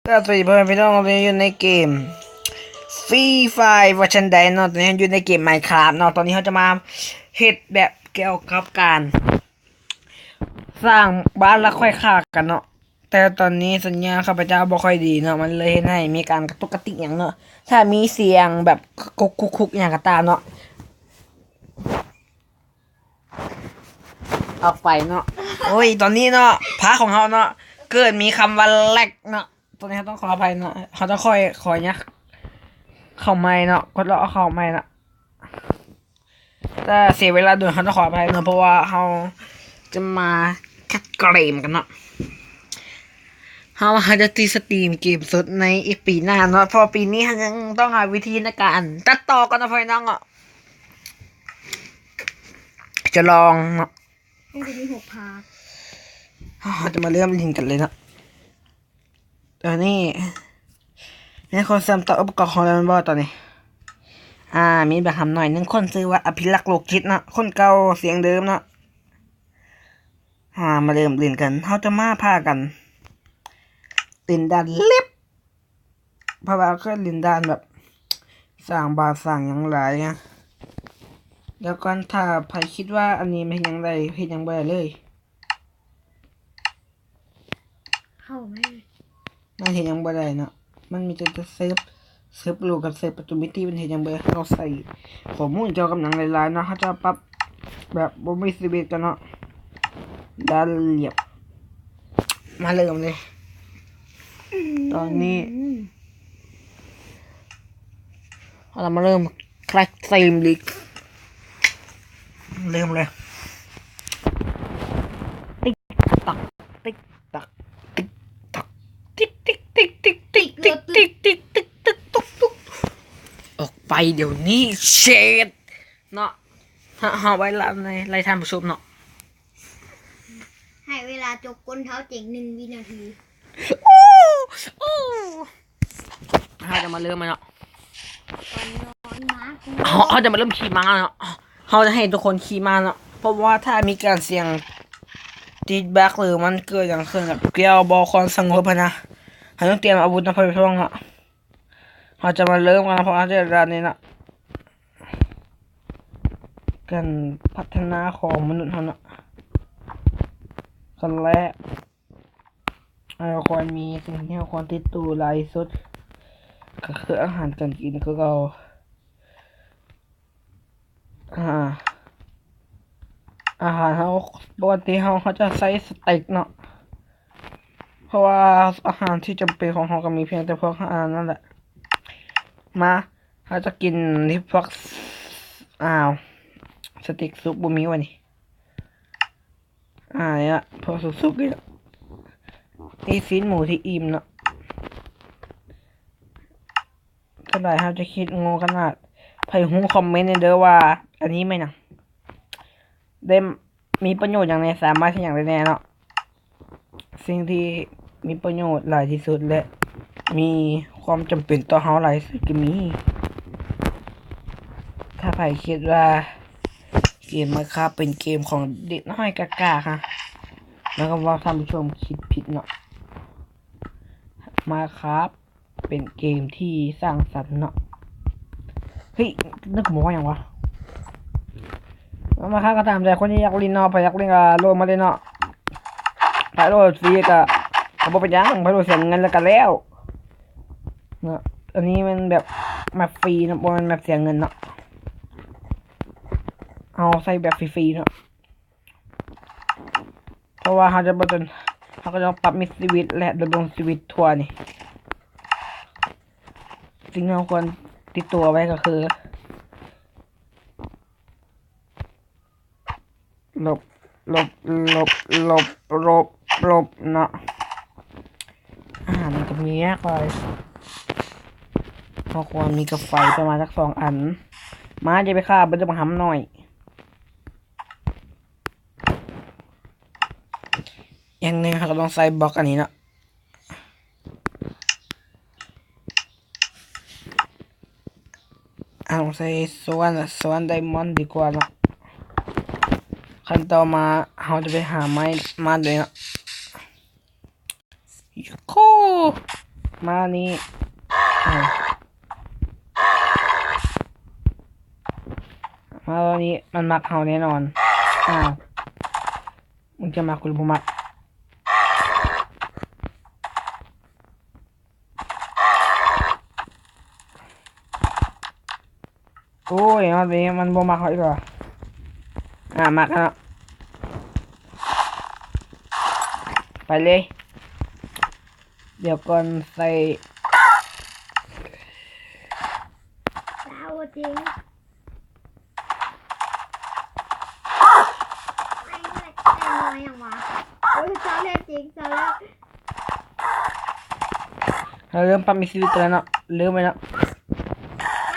ກໍສະຫວັດດີພໍ່ແມ່ພີ່ນ້ອງ ຕອນນີ້ຢູ່ໃນເກມ Free Fire ວ່າຊັ້ນໃດເນາະ. ຕອນນີ້ເຮົາຢູ່ໃນເກມ Minecraft ເນາະ. ຕອນນີ້ເຮົາຈະມາເຮັດແບບກ່ຽວກັບການສ້າງບ້ານ ແລະ ຄ່ອຍຂ້າກັນເນາະ. ແຕ່ຕອນນີ້ສັນຍານຂ້າພະເຈົ້າບໍ່ຄ່ອຍດີເນາະ, ມັນເລີຍເຮັດໃຫ້ມີການກະຕຸກກະຕິກຫຍັງເນາະ. ຖ້າມີສຽງແບບກຸກໆໆຫຍັງກໍຕາມເນາະ ອອກໄປເນາະ. ໂອ້ຍ ຕອນນີ້ເນາະ ພາກຂອງເຮົາເນາະ ເກີດມີຄຳວ່າ lag ເນາະ. ຕອນນີ້ເຮົາຕ້ອງຂໍອະໄພເນາະ, ເຮົາຕ້ອງຄ່ອຍ ຂໍອະນຸຍາດເຂົ້າໃໝ່ເນາະ, ກົດເຂົ້າໃໝ່ເນາະ. ຖ້າເສຍເວລາດົນ ເຮົາຕ້ອງຂໍອະໄພເນາະ, ເພາະວ່າເຮົາຈະມາຈັດເກມກັນເນາະ. ເຮົາ ເຮົາຈະຕິດສະຕຣີມເກມສົດໃນອີກປີໜ້າເນາະ, ເພາະວ່າປີນີ້ເຮົາຍັງຕ້ອງຫາວິທີໃນການຕັດຕໍ່ກ່ອນເນາະ ພໍ່ແມ່ພີ່ນ້ອງເນາະ. ຈະລອງເນາະ, ມັນຈະມີຫົກພາກ. ເຮົາຈະມາເລີ່ມຫຼິ້ນກັນເລີຍເນາະ. ຕອນນີ້ມີຄົນເຊື່ອມຕໍ່ອຸປະກອນຂອງເຮົາແລ້ວແມ່ນບໍ່ຕອນນີ້? ອາ ມີບັກຫຳໜ້ອຍໜຶ່ງຄົນ ຊື່ວ່າອະພິລັກໂລຈິດເນາະ, ຄົນເກົ່າສຽງເດີມເນາະ. ອາ ມາເລີ່ມຫຼິ້ນກັນ, ເຮົາຈະມາພາກັນຫຼິ້ນດ່ານເລັບ ເພາະວ່າເຄີຍຫຼິ້ນດ່ານແບບສ້າງບ້ານສ້າງຫຍັງຫຼາຍນະ. ແລ້ວກ່ອນ ຖ້າໃຜຄິດວ່າອັນນີ້ມັນເຮັດຫຍັງໄດ້ ເຮັດຫຍັງບໍ່ໄດ້ເລີຍ. ເຂົ້າໄໝ? ມັນເຮັດຫຍັງບໍ່ໄດ້ເນາະ, ມັນມີແຕ່ຈະເສີບ ເສີບໂລກັບເສີບປະຕູມິຕິ ມັນເຮັດຫຍັງບໍ່ໄດ້. ເຮົາໃສ່ຂໍ້ມູນກ່ຽວກັບຫຍັງຫຼາຍໆເນາະ, ເຮົາຈະປັບແບບບໍ່ມີຊີວິດກັນເນາະ. ດ່ານລຽບ ມາເລີ່ມເລີຍ. ຕອນນີ້ ເຮົາມາເລີ່ມ Crash Team League ເລີ່ມເລີຍ. ຕິກຕັກ ຕິກຕັກ ຕິກຕັກ ຕິກ ຕິກ ຕິກ ຕິກ ຕິກ ຕິກ ຕິກ ຕິກ ຕິກ ຕິກ ຕຸກ ຕຸກ ອອກໄປດຽວນີ້ ເຊັດເນາະ. ເຮົາ ເຮົາໄວ້ລະໃນ ໄລ່ທ່ານຜູ້ຊົມເນາະ. ໃຫ້ເວລາຈົກກົ້ນເຮົາເຈັງໜຶ່ງວິນາທີ. ໂອ້ ໂອ້ ເຮົາຈະມາເລີ່ມແລ້ວເນາະ. ກ່ອນນອນມາ ເຮົາ ເຮົາຈະມາເລີ່ມຂີ່ມ້າເນາະ. ເຮົາຈະໃຫ້ທຸກຄົນຂີ່ມ້າເນາະ, ເພາະວ່າຖ້າມີການສຽງຕິດບັກ ຫຼື ມັນເກີດຫຍັງຂຶ້ນ ແບບກ່ຽວບໍ່ຄວາມສະຫງົບຫັ້ນນະ, ເຮົາຕ້ອງຕຽມອາວຸດນຳ ພໍ່ແມ່ພີ່ນ້ອງເນາະ. ເຮົາຈະມາເລີ່ມກັນເນາະ ເພາະວ່າເຮົາຈະດ່ານນີ້ເນາະ. ການພັດທະນາຂອງມະນຸດເຮົາເນາະ, ຂັ້ນແລກ ເຮົາຄວນມີສິ່ງທີ່ເຮົາຄວນຕິດໂຕຫຼາຍທີ່ສຸດ ກໍຄືອາຫານການກິນຄືເກົ່າ. ອາ ອາຫານເຮົາ ປົກກະຕິເຮົາ ເຮົາຈະໃຊ້ສະເຕັກເນາະ, ເພາະວ່າອາຫານທີ່ຈຳເປັນຂອງເຮົາກໍມີພຽງແຕ່ພວກອາຫານນັ້ນແຫຼະ. ມາ ເຮົາຈະກິນທີ່ພວກ ອ້າວ ສະເຕັກສຸກບໍ່ມີວະນີ້. ອາ ນີ້ລະ ພໍສຸກໆນີ້ລະ ນີ້ຊີ້ນໝູທີ່ອີ່ມເນາະ. ສ່ວນຫຼາຍເຮົາຈະຄິດໂງ່ຂະໜາດ. ໃຜຮູ້ຄອມເມັນແດ່ເດີວ່າອັນນີ້ແມ່ນຫຍັງ ໄດ້ມີປະໂຫຍດຫຍັງແດ່ ສາມາດເຮັດຫຍັງໄດ້ແດ່ເນາະ. ສິ່ງທີ່ມີປະໂຫຍດຫຼາຍທີ່ສຸດ ແລະ ມີຄວາມຈຳເປັນຕໍ່ເຮົາຫຼາຍທີ່ສຸດກໍມີ. ຖ້າໃຜຄິດວ່າເກມ Minecraft ເປັນເກມຂອງເດັກນ້ອຍກາກາຮະ ແລ້ວກໍວ່າທ່ານຜູ້ຊົມຄິດຜິດເນາະ. Minecraft ເປັນເກມທີ່ສ້າງສັນເນາະ. ເຮີ້ຍ ນຶກບໍ່ວ່າຫຍັງວະ. ມາ Minecraft ກໍຕາມໃຈຄົນທີ່ຢາກຫຼິ້ນເນາະ, ໃຜຢາກຫຼິ້ນກໍໂຫຼດມາເລີຍເນາະ. ໃຜໂຫຼດຟຣີກໍ ກໍບໍ່ເປັນຫຍັງ, ໃຜໂຫຼດເສຍເງິນແລ້ວກໍແລ້ວເນາະ. ອັນນີ້ມັນແບບແມັບຟຣີເນາະ, ບໍ່ແມ່ນແມັບເສຍເງິນເນາະ. ເຮົາໃຊ້ແບບຟຣີໆເນາະ. ເພາະວ່າເຮົາຈະບໍ່ຕົນ ເຮົາກໍຕ້ອງປັບມີຊີວິດ ແລະ ດຳລົງຊີວິດທົ່ວນີ້. ສິ່ງທີ່ເຮົາຄວນຕິດຕົວໄວ້ກໍຄື ຫຼົບ ຫຼົບ ຫຼົບ ຫຼົບ ຫຼົບເນາະ. ອາຫານມັນກໍມີຍາກຫຼາຍ. ເຮົາຄວນມີກາໄຟປະມານຈັກສອງອັນ. ມາ ຢ່າໄປຂ້າເບິດເດີບັກຫຳນ້ອຍ. ຢ່າງໜຶ່ງເຮົາກໍຕ້ອງໃສ່ບລັອກອັນນີ້ເນາະ. ເອົາໃສ່ສ່ວນ ສ່ວນໄດມອນດີກວ່າເນາະ. ຂັ້ນຕໍ່ມາເຮົາຈະໄປຫາໄມ້ມາເລີຍເນາະ. ໂຄ ມານີ້ ເອົາ ມານີ້ມັນມັກເຮົາແນ່ນອນ. ອ້າວ ມຶງຈະມັກ ກູບໍ່ມັກ. ໂອ້ຍ ຮອດນີ້ມັນບໍ່ມັກເຮົາອີກຫວາ. ອ່າ ມັກແລ້ວເນາະ ໄປເລີຍ. ດຽວກ່ອນ ໃສ່ ດາວຈິງ ເຮົາເລີ່ມປັບມີຊີວິດກັນແລ້ວເນາະ ເລີ່ມໄປເນາະ.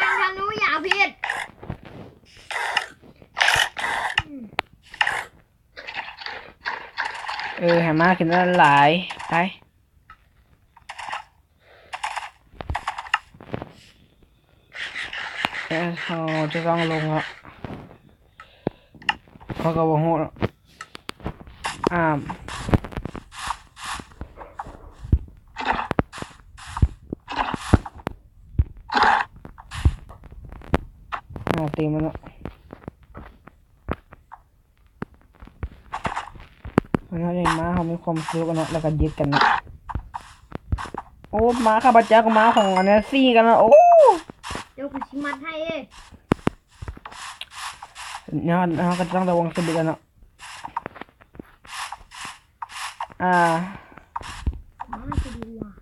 ທາງທະນູຢາພິດ ເອີ ໃຫ້ມາຂຶ້ນຫຼາຍໆ ໄປ. ເອີ ເຮົາຈະຕ້ອງລົງເນາະ ເຮົາກໍບໍ່ຮູ້ເນາະ. ອ້າມ ເຮົາຕີມັນເນາະ. ເຮົາໄດ້ມາ ເຮົາມີຄວາມສຸກເນາະ ແລ້ວກໍຍຶດກັນເນາະ. ໂອ້ ມາ ຂ້າພະເຈົ້າກໍມາ ຂອງອັນນີ້ສີ່ກັນເນາະ. ໂອ້ ດຽວກູຊິມັດໃຫ້ເດ້. ເຮົາ ເຮົາກໍຕ້ອງລະວັງຊີວິດແລ້ວເນາະ. ອ່າ ມາຊິດີກວ່າ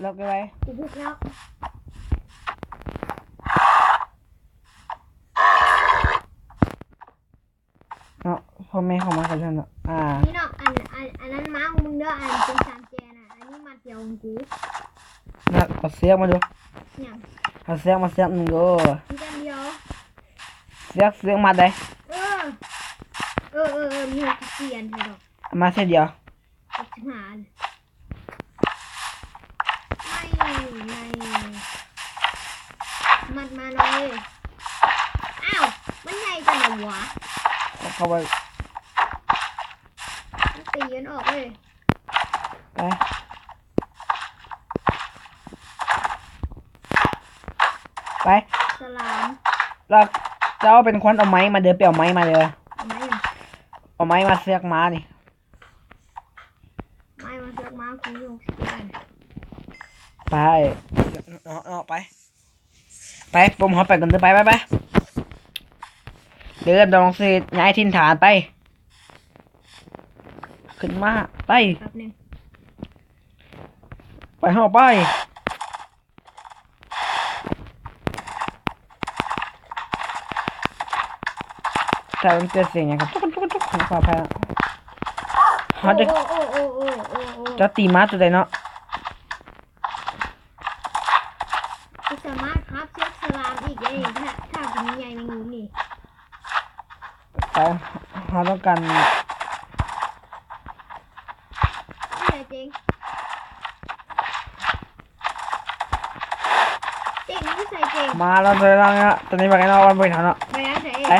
ລັອກໄວ້ ກູບຸກແລ້ວ. ເນາະ ພໍ່ແມ່ເຂົ້າມາກັນແລ້ວເນາະ. ອ່າ ນີ້ເນາະ ອັນ ອັນ ອັນນັ້ນມ້າຂອງມຶງເດີ ອັນເປັນສາມແຈນະ. ອັນນີ້ມັດດຽວຂອງກູ. ນະ ເອົາເຊືອກມາດູ. ຫຍັງ? ເອົາເຊືອກມາເຊືອກໜຶ່ງດູ. ມີອັນດຽວ. ເຊືອກ ເຊືອກມັດໄດ້. ເອີ ເອີ ເອີ ເອີ ມີຫົກສິບສີ່ອັນເດີດອກ. ມາເຊືອກດຽວ. ຫົກສິບຫ້າອັນ. ໄໝ່ ໄໝ່ ມັດມາໜ້ອຍ. ອ້າວ ມັນໃຫຍ່ຈັ່ງໃດຫວາ? ເອົາເຂົ້າໄວ້ ມັນຕີມັນອອກເລີຍ. ໄປ ໄປ ສະຫຼາມ. ແລ້ວເຈົ້າເປັນຄົນເອົາໄມ້ມາເດີ ໄປເອົາໄມ້ມາເດີ. ເອົາໄມ້ຫຍັງ? ເອົາໄມ້ມາເຊືອກມ້ານີ້. ໄມ້ມາເຊືອກມ້າ ກູມີຫົກສິບເອັດອັນ. ໄປ ເນາະ ເນາະ ໄປ ໄປ ປຸ້ມ ເຮົາໄປກັນເດີ. ໄປ ໄປ ໄປ ເດີ ດອງເສດ ຍ້າຍຖິ່ນຖານໄປ. ຂຶ້ນມາ ໄປ ແປັບໜຶ່ງ ໄປ ເຮົາໄປ. ຖ້າມັນເກີດສຽງຫຍັງກໍ ຕຸກ ຕຸກ ຕຸກ ຂໍອະໄພ. ເຮົາຈະ ໂອ້ ໂອ້ ເຈົ້າຕີມ້າຕົວໃດເນາະ? ບໍ່ສາມາດຄາບເຊືອກສະຫຼາມອີກເດ້ ຖ້າ ຖ້າມັນໃຫຍ່ແມງມຸມນີ້. ໄປ ເຮົາຕ້ອງການ ເຈັງ ເຈັງຢູ່ໃສເຈັງ? ມາແລ້ວ ເດີນແລ້ວເນາະ. ຕອນນີ້ບັກໄອ້ນ້ອຍມັນບໍ່ເຫັນເຮົາເນາະ. ໄປທາງໃດ? ໄປ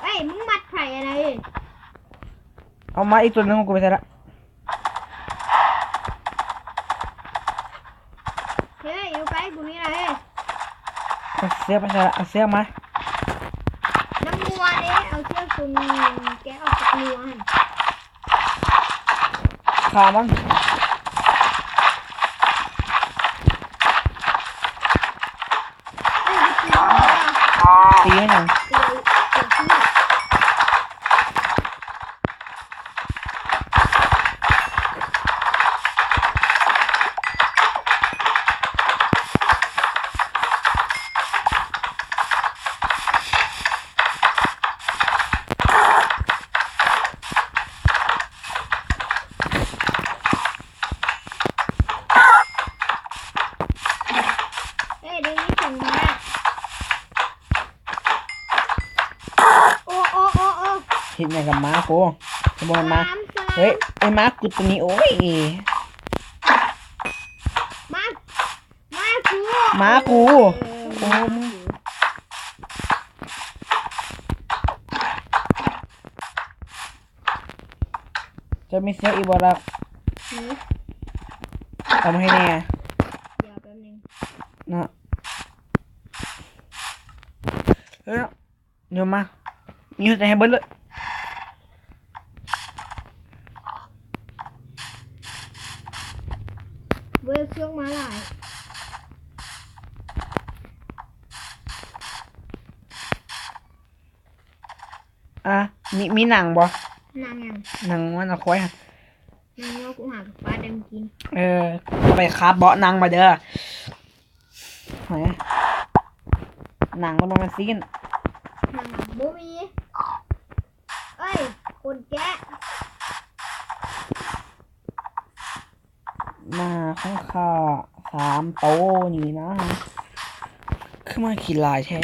ເອີຍ ມຶງມັດໃຜອັນນັ້ນ? ເອົາມາອີກຕົວໜຶ່ງຂອງກູໄປໃສລະ? ເຮີ້ຍ ຢູ່ໃກ້ກູນີ້ລະເຮີ້ຍ. ເອົາເຊືອກໄປໃສລະ? ເອົາເຊືອກມາ. ນ້ຳງົວເດ້ ເອົາເຊືອກຕົງແກະອອກຈາກງົວຫັ້ນ. ຂ້າມັນ. ຕີມັນຫຍັງ? ເອີ ໄດ້ຍິນສຽງໝາ. ໂອ້ ໂອ້ ໂອ້ ໂອ້ ເຮັດຫຍັງກັບໝາກູ? ບໍ່ແມ່ນໝາ. ສະຫຼາມ ສະຫຼາມ. ເຮີ້ຍ ໄອ້ໝາກຸດຕົວນີ້ ໂອ້ຍ ໝາ ໝາກູ ໝາກູ. ເອີ ໂອ້ ໝາກູ. ມາ ມາ ມາ. ເຈົ້າມີເຊວອີກບໍ່ລະ? ມີ. ເອົາມາໃຫ້ແດ່. ດຽວແປັບໜຶ່ງເນາະ. ເອີ ດຽວມາ ມີໃຫ້ເບິດເລີຍ. ເວີເຊື່ອງມາຫຼາຍ. ອ່າ ມີ ມີໜັງບໍ່? ໜັງຫຍັງ? ໜັງມັນເອົາຄວາຍຫັ້ນ. ໜັງງົວ ກູຫາກັບປາດຳກິນ. ເອີ ໄປຄາບເບາະໜັງມາເດີ. ຫຍັງ? ໜັງມັນບໍ່ແມ່ນຊີ້ນ. ໜັງບໍ່ມີ. ເອີຍ ຄົນແກະ. ມາຂອງຂ້າສາມໂຕນີ້ນະ ຄືມາຂີ້ຫຼາຍແທ້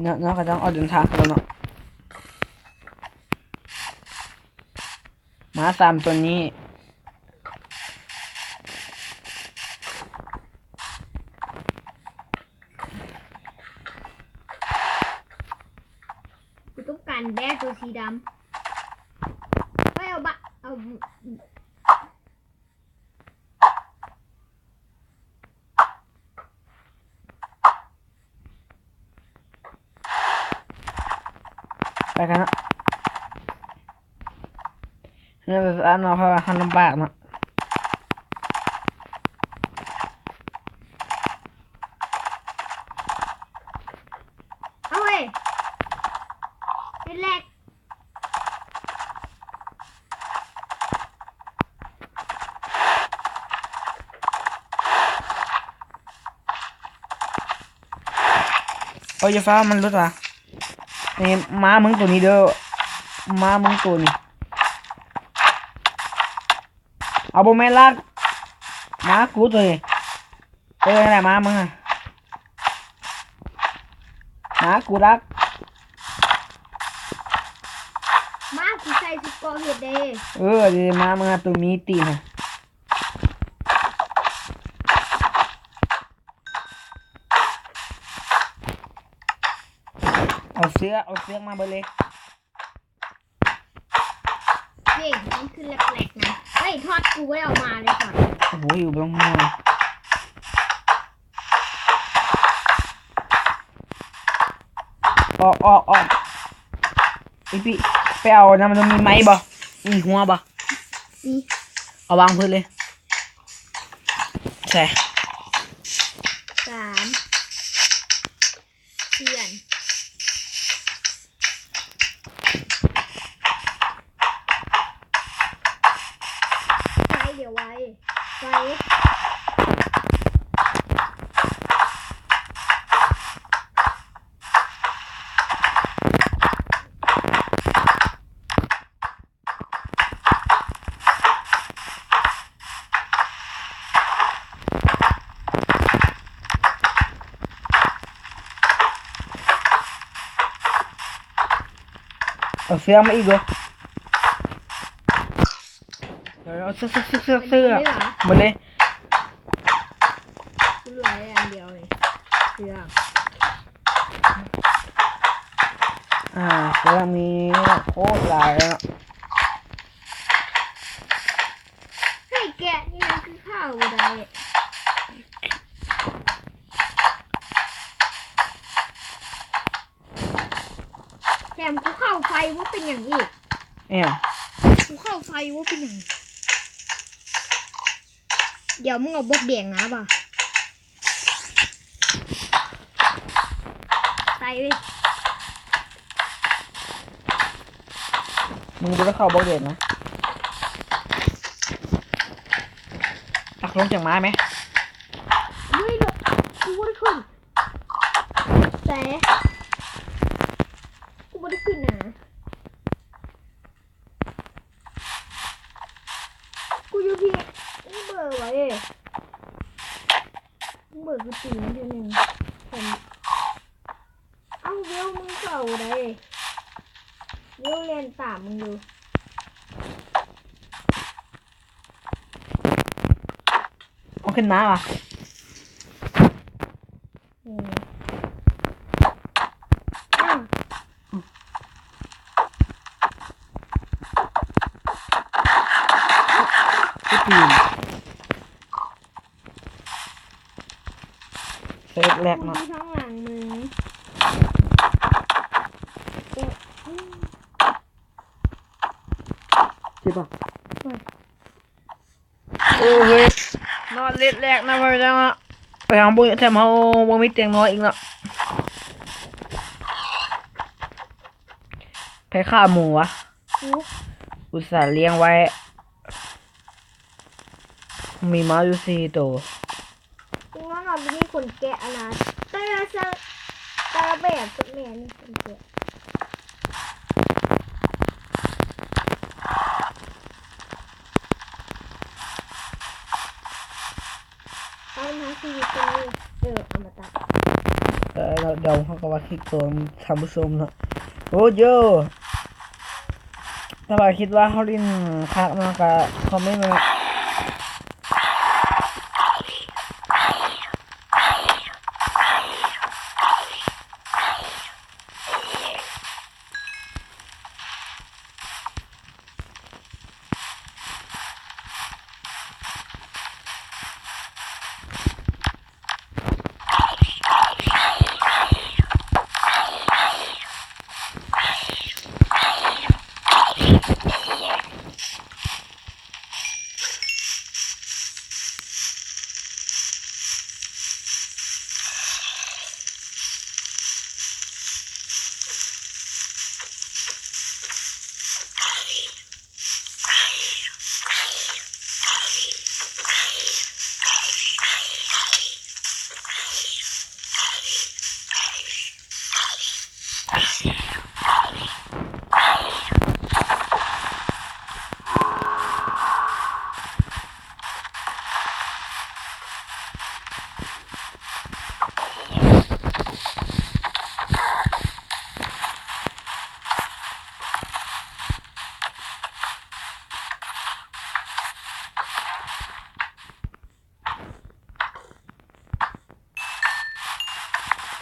ເນາະ. ເນາະ ກໍຕ້ອງອອກເດີນທາງແລ້ວເນາະ. ມາສາມໂຕນີ້. ກູຕ້ອງການແບກໂຕສີດຳ. ເອີຍ ເອົາບະ ເອົາ ໄປກັນເນາະ. ເຮົາເນາະ ເພາະວ່າເຮົາລຳບາກເນາະ. ເອົາເວີຍ ເປັນແລກ. ເອີ ຢ່າຟ້າວ ມັນຫຼຸດວ່ະ. ນີ້ ໝາມຶງໂຕນີ້ເດີ ໝາມຶງໂຕນີ້. ເອົາ ບໍ່ແມ່ນລະ ໝາກູໂຕນີ້. ເອີ ນັ້ນແຫຼະ ໝາມຶງ ໝາກູລະ. ໝາກູໃສ່ຊຸດເກາະເຫັດເດ້. ເອີ ໝາມຶງໂຕມີຕີນ. ເອົາເຊືອກ ເອົາເຊືອກມາເບິດເລີຍ. ເອີ ມັນຄືແຫຼກໆນະ. ເອີຍ ທອດ ກູບໍ່ໄດ້ເອົາມາເລີຍທອດ. ໂອ້ຍ ບໍ່ຕ້ອງຫ່ວງ. ອອກ ອອກ ອອກ. ອີປີ ໄປເອົານຳ ມັນມີໄມ້ບໍ່? ມີຫົວບໍ່? ມີ. ເອົາວາງພື້ນເລີຍ. ໃສ່ ສາມ ປ່ຽນ ໄຟ ດຽວໄວ້ ໄຟ. ເອົາເຊືອກມາອີກເດີ. ເອົາເຊືອກ ເຊືອກ ເຊືອກ ເຊືອກ ເຊືອກ ມັນເດ້. ກູເຫຼືອອັນດຽວນີ້ ເຊືອກ. ອ່າ ເຊືອກມີໂຄດຫຼາຍເນາະ. ເຮີ້ຍ ແກະນີ້ມັນຄືຂ້າວບໍ່ໄດ້. ແຖມພູເຂົາໄຟບໍ່ເປັນຫຍັງອີກ. ເອີ ພູເຂົາໄຟບໍ່ເປັນຫຍັງ. ດຽວມຶງເອົາບວກແດງມາບໍ່? ໄປເວີຍ. ມຶງບໍ່ໄດ້ເຂົ້າບວກແດງນະ. ຕັກລົງຈັ່ງມາແມ. ເຮີ້ຍ ກູບໍ່ໄດ້ຂຶ້ນ. ແຕ່ ກູບໍ່ໄດ້ຂຶ້ນນະ. ກູຢູ່ພີ້ ມຶງເບີໄວ້ເອີ ມຶງເບີກູຕີມັນເທື່ອໜຶ່ງ. ເອົ້າ ເວວມຶງເຂົາໄດ໋ ເວວແລ່ນຕາມມຶງຢູ່. ມັນຂຶ້ນມາຫວາ? ເອີ ອ້າວ. ຄືຕີນ ເຊີບແລັກເນາະ ຢູ່ທາງຫຼັງມຶງ ເຈັບບໍ່? ໂອ້ຍ ນອນເລັດແລກນະ ພໍ່ແມ່ພີ່ນ້ອງເນາະ ໄປຫາບຸນແຖມເຮົາບໍ່ມີຕຽງນອນອີກເນາະ ໃຜຂ້າໝູວະ? ກູ ອຸດສ່າລ້ຽງໄວ້ ມີມ້າຢູ່ສີ່ໂຕ ຈິງວ່າເຮົາມີຂົນແກະອັນນະ ແຕ່ລະ ແຕ່ລະແບບສຸດແມ່ນຂົນແກະ ເອົາມາຊີວິດຕົວນີ້ ເອີ ອະມະຕະ ເອີ ດຽວເຮົາກໍວ່າຄລິກຕົວທ່ານຜູ້ຊົມເນາະ ໂອ້ໂຢ ຖ້າວ່າຄິດວ່າເຮົາຫຼິ້ນຄັກເນາະ ກໍຄອມເມັນມາເນາະ.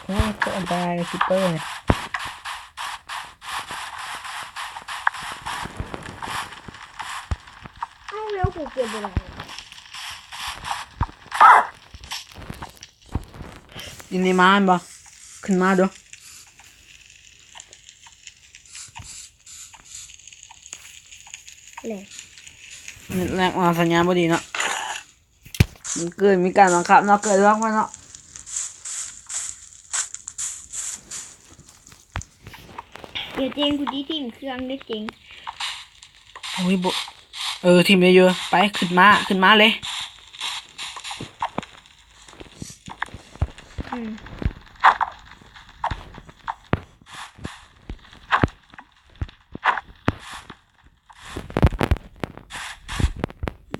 ໂອ້ ໂຄດອັນຕະລາຍເລີຍ ຄຣີບເປີ ເອົາ ແລ້ວກູເກັບບໍ່ໄດ້ ຢູ່ໃນມາແມ່ນບໍ່? ຂຶ້ນມາດູ ແລະ ແລກມາ ສັນຍານບໍ່ດີເນາະ. ມັນເກີດມີການບັງຄັບເນາະ ເກີດລອງມາເນາະ ດຽວເຈັງ ກູຊິຖິ້ມເຄື່ອງເດ້ເຈັງ ໂອ້ຍ ບໍ່ ເອີ ຖິ້ມໄດ້ຢູ່ ໄປ ຂຶ້ນມາ ຂຶ້ນມາເລີຍ ອືມ.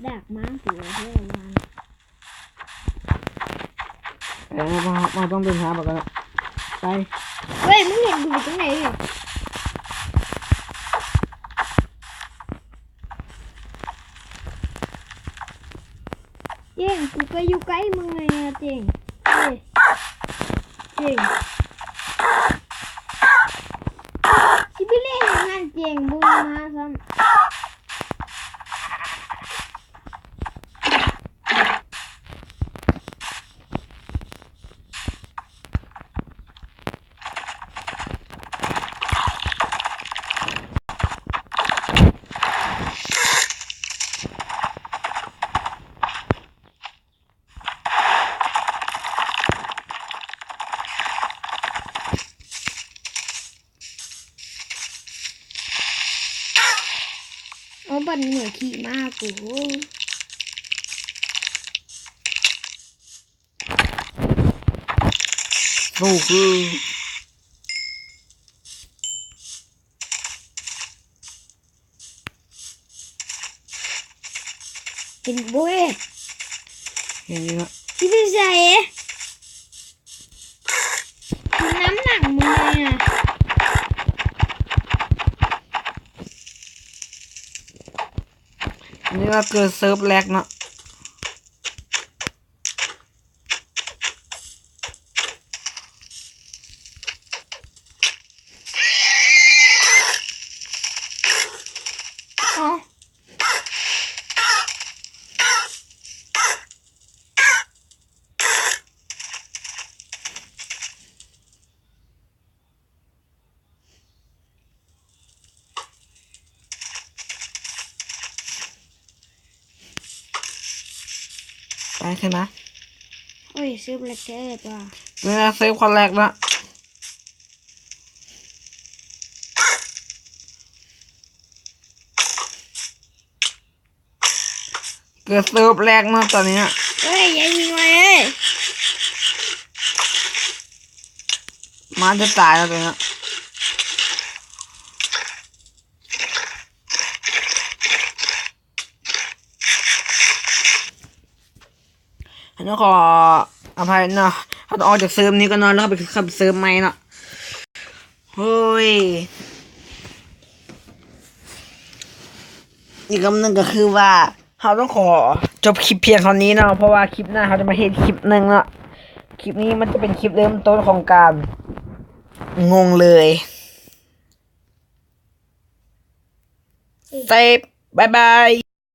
ດາກມາກ ເອີ ເຮົາ ເຮົາຕ້ອງເດີນທາງໄປກ່ອນເນາະ ໄປ ເຮີ້ຍ ມຶງເຫັນກູໄປຈັ່ງໃດ? ເຈັງ ກູໄປຢູ່ໃກ້ມຶງແນ່ເຈັງ ເອີຍ ເຈັງ ຊິໄປເລ່ນຫຍັງຫັ້ນເຈັງ ບໍ່ມີມາຊ້ຳ. ເອົາ ບັດນີ້ມາຂີ່ມ້າກູ ໂອ້ ຄື ເຫັນບໍ່ເອີຍ? ເຫັນຢູ່ເນາະ. ຊິໄປໃສ? ຢູ່ນຳຫຼັງມຶງເລີຍນະ. ນີ້ວ່າເກີດເສີບແລັກເນາະ. ເອົ້າ. ໃຊ່ໄໝ? ໂອ້ຍ ເຊີບແລັກແທ້ວ່າ ເວລາເຊີບຄອນແລັກເນາະ ເກີດເຊີບແລັກເນາະຕອນນີ້. ເອີຍ ຢ່າຍິງເລີຍ ມາຈະຕາຍແລ້ວຕອນນີ້. ເຮົາຕ້ອງຂໍອະໄພເນາະ ເຮົາຕ້ອງອອກຈາກເຊີບນີ້ກ່ອນເນາະ ແລ້ວເຮົາໄປເຂົ້າເຊີບໃໝ່ເນາະ. ໂອ້ຍ ອີກຄຳໜຶ່ງກໍຄືວ່າ ເຮົາຕ້ອງຂໍຈົບຄລິບພຽງເທົ່ານີ້ເນາະ ເພາະວ່າຄລິບໜ້າເຮົາຈະມາເຮັດອີກຄລິບໜຶ່ງເນາະ. ຄລິບນີ້ມັນຈະເປັນຄລິບເລີ່ມຕົ້ນຂອງການງົງເລີຍ. ເຊບ ບາຍບາຍ.